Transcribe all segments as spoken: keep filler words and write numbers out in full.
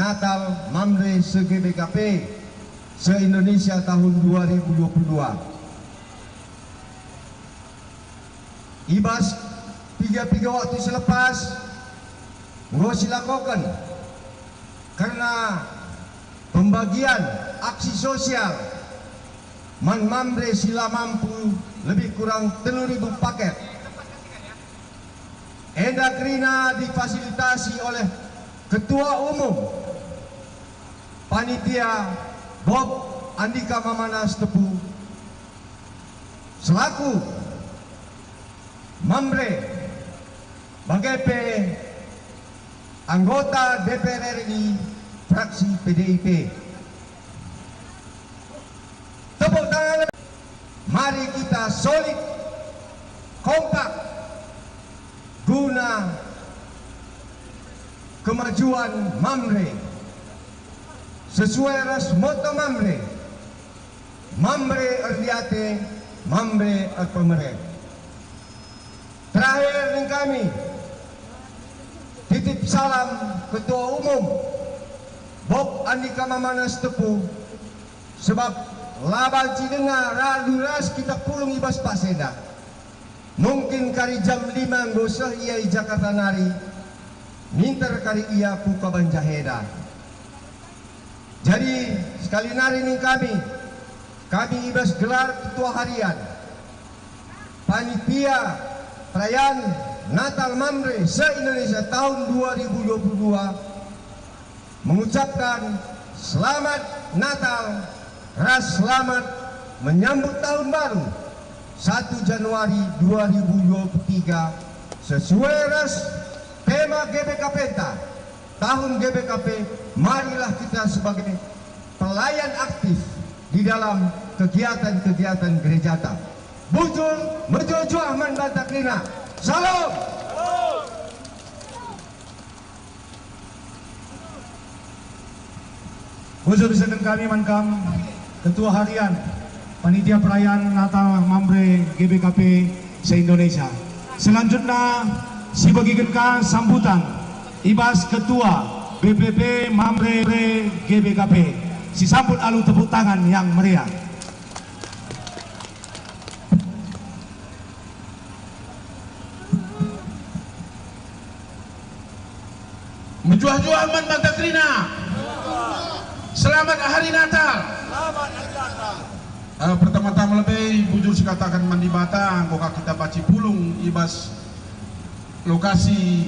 Natal Mamre se-G B K P se-Indonesia tahun dua ribu dua puluh dua. I bas piga-piga waktu si lepas, enggo silakoken kerna pembagian aksi sosial man Mamre si la mampu lebih kurang telu ribu paket. Enda kerina difasilitasi oleh Ketua Umum Panitia Bob Andika Mamana Sitepu, selaku Mamre, bage pe anggota D P R R I fraksi P D I P. Tepuk tangan. Mari kita solid, kompak guna kemajuan Mamre sesuai ras moto Mamre. Mamre erdiate, Mamre erpemere. Terakhir ning kami, titip salam Ketua Umum Bob Andika Mamana Sitepu, sebab la banci denga ralu ras kita pulung i bas pas enda. Mungkin kari jam lima enggo seh ia i Jakarta nari, minter kari ia ku Kabanjah enda. Jadi, sekali nari ning kami, kami i bas gelar Ketua Harian Panitia Perayaan Natal Mamre se-Indonesia tahun dua ribu dua puluh dua, mengucapkan Selamat Natal ras selamat menyambut Tahun Baru satu Januari dua ribu dua puluh tiga, sesuai ras tema G B K P-nta tahun G B K P, marilah kita sebagai pelayan aktif di dalam kegiatan-kegiatan gerejata. Bujur, mejuah-juah man banta kerina. Salam! Bujur isehken kami man kam, Ketua Harian Panitia Perayaan Natal Mamre G B K P se-Indonesia. Selanjutna, sibegiken ka sambutan i bas Ketua B P P Mamre G B K P. Sisambut alu tepuk tangan yang meriah. Mejuah-juah man banta kerina. Selamat Hari Natal. Selamat Hari Natal. Eh, pertama-tama lebe bujur sikataken man Dibata, enggo ka kita banci pulung i bas lokasi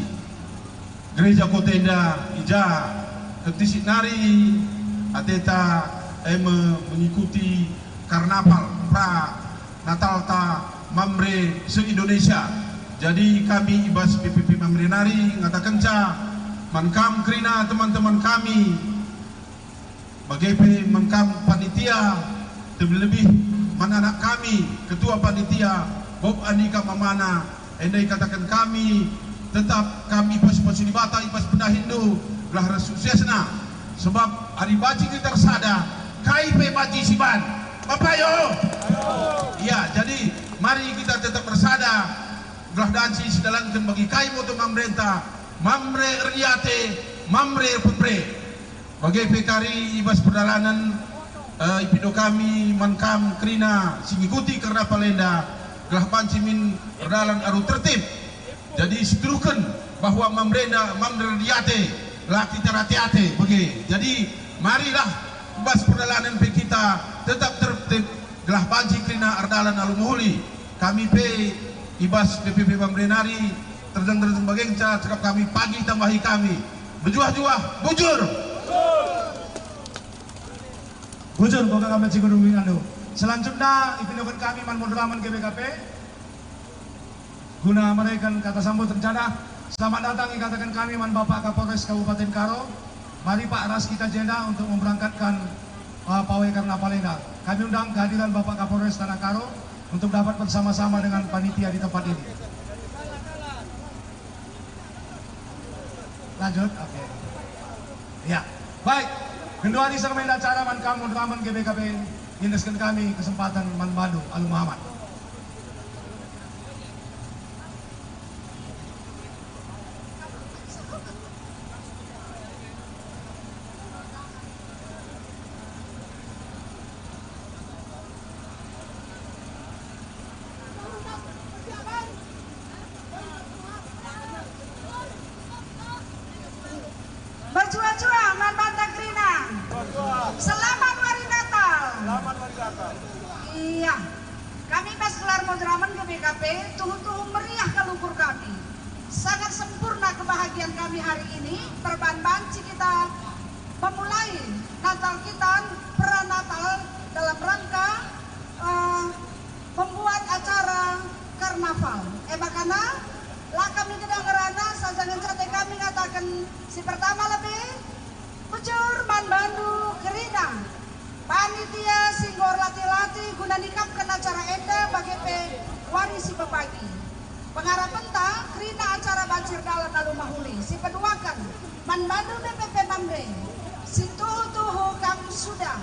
Gereja Kota enda, i ja kentisik nari ateta, e me mengikuti karnaval pra Natalta Mamre se-Indonesia. Jadi kami i bas B P P Mamre nari ngatakenca man kam kerina teman-teman kami, bage pe man kam panitia, terlebih-lebih man anak kami, ketua panitia, Bob Andika Mamana, enda ikataken kami, tetap kami pasu-pasu Dibata i bas pendahinndu, gelah ras suksesna. Sebab adi banci kita ersada, kai pe banci siban. Bapa yo? Ya, jadi mari kita tetap ersada, gelah banci sidalanken bagi kai moto Mamrenta, Mamre erdiate, Mamre pemere. Bage pe kari i bas perdalanen, eh, ipindo kami man kam kerina si ngikuti karnaval enda, gelah banci min erdalan alu tertib. Jadi, situduhken bahwa Mamrenda, Mamre erdiate, la kita erdiate-ate, bage. Jadi, marilah i bas perdalanen pe kita tetap tertib, gelah banci kerina erdalan alu mehuli. Kami pe i bas B P P Mamre nari, terdeng-terdeng bage ngenca cakap kami, pagi tambahi kami. Mejuah-juah, bujur! Bujur, boga kami cikundungi anu. Selanjutnya, ipindoken kami man moderamen G B K P. Guna mereken kata sambut rencana, selamat datang ikataken kami man Bapak Kapolres Kabupaten Karo. Mari, Pak, ras kita jenda untuk memberangkatkan, uh, pawai karnaval enda. Kami undang kehadiran Bapak Kapolres Tanah Karo untuk dapat bersama-sama dengan panitia di tempat ini. Lanjut, oke. Ya, baik. Genduari semen acara man kam moderamen G B K P, iendesken kami kesempatan man bandu alu mehamat. Juah man banta kerina. Selamat Wari Natal. Selamat Wari Natal. Iya. Kami bas gelar Moderamen G B K P, tuhu-tuhu meriah kal ukur kami. Sangat sempurna kebahagiaan kami hari ini, perban banci kita memulai Natal kita, peranatal dalam rangka, eh, membuat acara karnaval. E makana, la kami gedang ngerana, saja ngenca ate kami ngataken si pertama lebe, bujur man bandu kerina. Panitia si enggo erlatih-latih guna nikapken acara enda bage pe wari si pepagi. Pengarapenta kerina acara banci erdalan alu mahuli. Si peduaken, man bandu B P P Mamre, si tuhu-tuhu kam sudah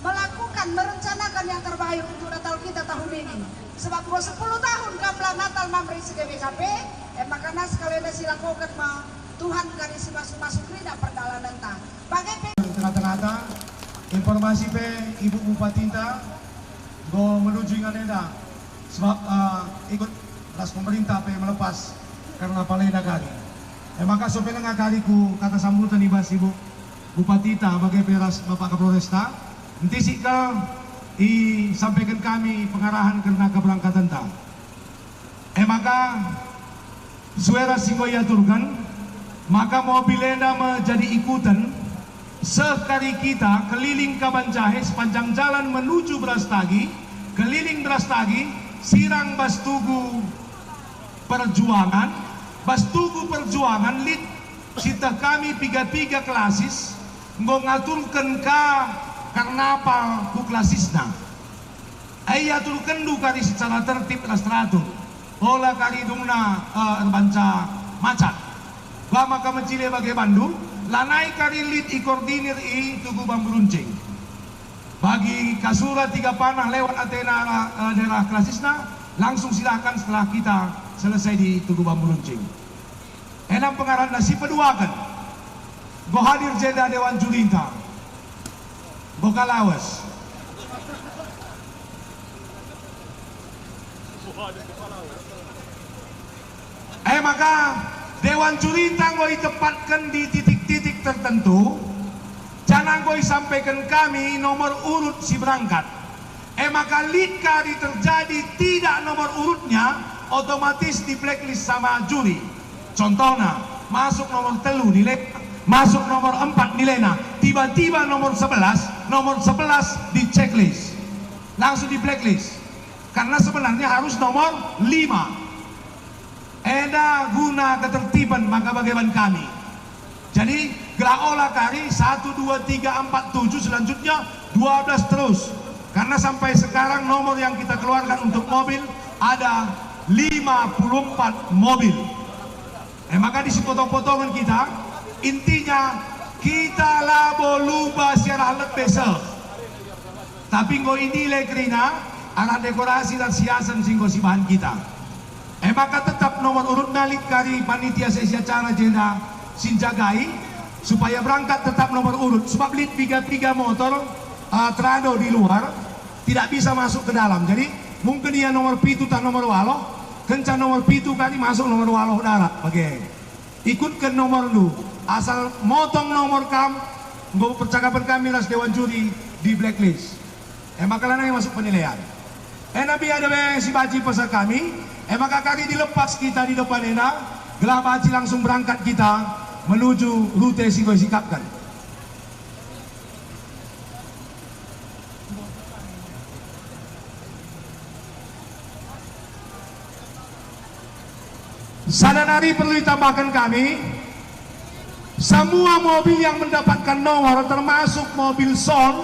melakukan, merencanakan yang terbaik untuk Natal kita tahun ini. Sebab enggo sepuluh tahun kam la Natal Mamre si G B K P, e makana sekalenda silakoken me Tuhan kari si masu-masu kerina perdalanenta. Bage pe. Tengah-tengah ta, informasi pe Ibu Bupatinta enggo menuju ingan enda, sebab, eh, ikut ras pemerintah pe melepas kerna palena kari. E maka sope lenga kari ku kata sambutan i bas Ibu Bupatita bage pe ras Bapak Kapolresta, entisik kal isampaiken kami pengarahen kerna keberangkatenta. E maka, sue ras si enggo iaturken, maka mobil enda me jadi ikuten, seh kari kita keliling Kaban Jahe sepanjang jalan menuju Brastagi, keliling Brastagi, sirang bas Tugu Perjuangan, bas Tugu Perjuangan lit si teh kami piga-piga klasis enggo ngaturken ka karnapal ku klasisna. E, iaturkenndu kari secara tertib ras teratur, ola kari dungna, eh, erbanca macak. Uga maka mejile bage bandu, lanai kari lit ikoordinir i Tugu Bambu Runcing. Bagi kasura tiga panah lewat atena, eh, daerah klasisna, langsung silahkan setelah kita selesai di Tugu Bambu Runcing. Enam pengarahenna si peduaken. Enggo hadir jenda dewan jurinta. Enggo ka lawes. E maka, dewan jurinta enggo itempatken di titik-titik tertentu, janah enggo isampaiken kami nomor urut si berangkat. E maka lit kari terjadi tidak nomor urutnya, otomatis di blacklist sama juri. Contohna, masuk nomor telu nilai, masuk nomor empat nilena, tiba-tiba nomor sebelas, nomor sebelas di checklist. Langsung di blacklist. Karena sebenarnya harus nomor lima. Enda guna ketertiban maka bage ban kami. Jadi, gelah ola kari satu, dua, tiga, empat, tujuh, selanjutnya dua belas terus. Karena sampai sekarang nomor yang kita keluarkan untuk mobil ada lima puluh empat mobil. E maka di sipotongen-potongen kita, intinya kita labo luba si arah lebe seh. Tapi enggo inilai kerina arah dekorasi ras hiasen si enggo sibahan kita. E maka tetap nomor urutna lit kari panitia sesi acara jenda si njagai supaya berangkat tetap nomor urut, sebab lit piga-piga motor, eh, terado di luar, tidak bisa masuk ke dalam. Jadi mungkin ia nomor pitu tah nomor waluh, kenca nomor pitu kari masuk nomor waluh darat bage. Ikutken nomorndu, asal motong nomor kam, enggo percakapen kami ras dewan juri di blacklist. E maka lanai masuk penilaian. E nabi ada be si banci pesa kami, e maka kari dilepas kita di depan enda, gelah banci langsung berangkat kita menuju rute si enggo isikapken. Sada nari perlu ditambahken kami, semua mobil yang mendapatkan nomor, termasuk mobil sound,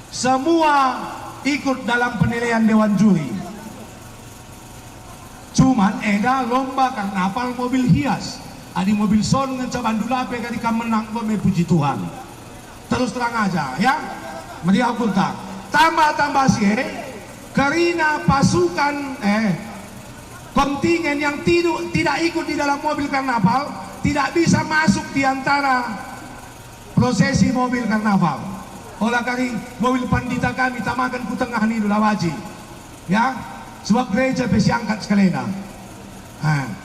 semua ikut dalam penilaian dewan juri. Cuman enda lomba karnaval mobil hias. Adi mobil sound ngenca bandu la pe kari kam menang, enggo me puji Tuhan. Terus terang aja, ya. Meriah ukurta. Tambah-tambah si e, kerina pasukan, eh, kontingen yang tidu-, tidak ikut di dalam mobil karnaval tidak bisa masuk di antara prosesi mobil karnaval. Ola kari mobil pandita kami tamaken ku tengah nindu la banci. Ya, sebab gereja pe siangkat sekalenda. Ha.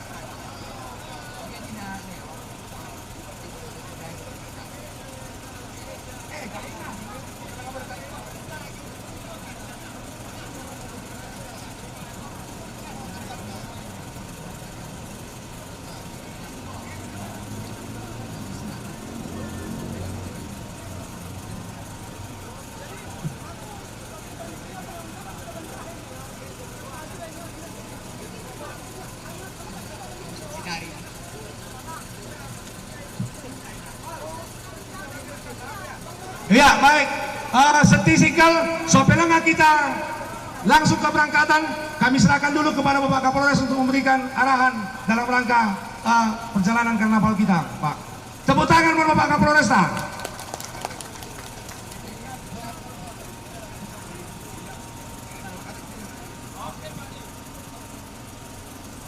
Ya, baik. Eh, senti sikal, so pe langa kita langsung keberangkatan, kami serahkan dulu kepada Bapak Kapolres untuk memberikan arahan dalam rangka, eh, perjalanan karnaval kita, Pak. Tepuk tangan buat Bapak Kapolresta.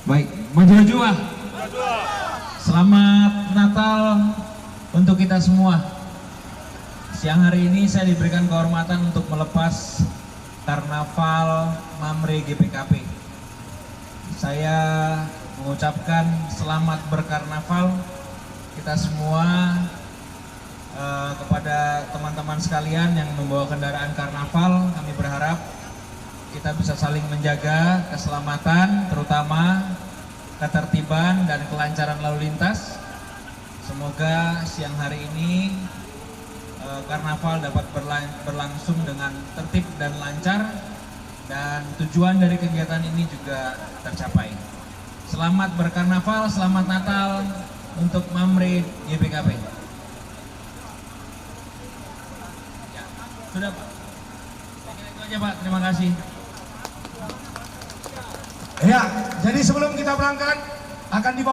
Baik, mejuah-juah. Selamat Natal untuk kita semua. Siang hari ini saya diberikan kehormatan untuk melepas Karnaval Mamre G P K P. Saya mengucapkan selamat berkarnaval kita semua. Eh, kepada teman-teman sekalian yang membawa kendaraan karnaval, kami berharap kita bisa saling menjaga keselamatan, terutama ketertiban dan kelancaran lalu lintas. Semoga siang hari ini, eh, karnaval dapat berlan-, berlangsung dengan tertib dan lancar, dan tujuan dari kegiatan ini juga tercapai. Selamat berkarnaval, selamat Natal untuk Mamre G P K P. Ya, sudah, Pak. Saya kira itu aja, Pak. Terima kasih. Ya, jadi sebelum kita berangkat, akan dibawa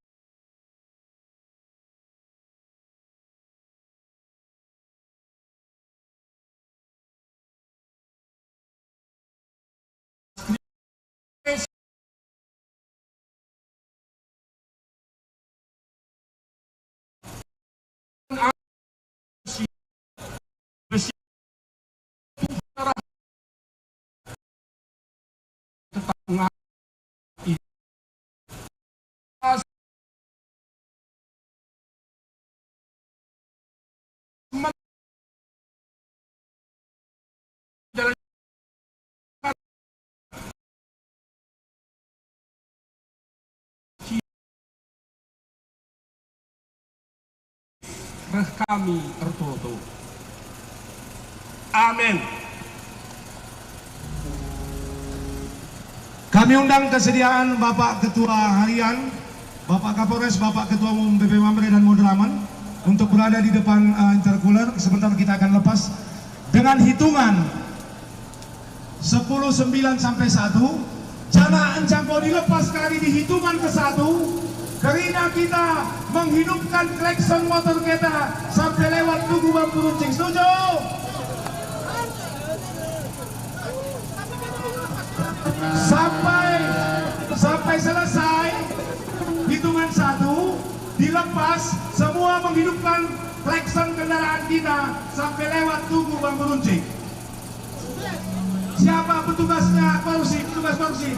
Reh kami ertoto. Amin. Kami undang kesediaan Bapak Ketua Harian, Bapak Kapolres, Bapak Ketua Umum B P Mamre dan Moderamen untuk berada di depan, eh, intercooler. Sebentar kita akan lepas dengan hitungan sepuluh, sembilan sampai satu. Janah enggo dilepas kari di hitungan ke satu, kerina kita menghidupkan klakson motor kita sampai lewat Tugu Bambu Runcing. Setuju? Sampai, sampai selesai hitungan satu, dilepas, semua menghidupkan klakson kendaraan kita sampai lewat Tugu Bambu Runcing. Siapa petugasnya korupsi, petugas korupsi?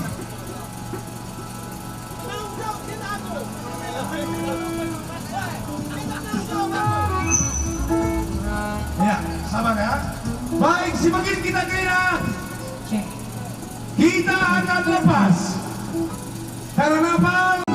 Ya, sabar ya. Baik, si begini kita kira. Kita akan lepas. Karena apa?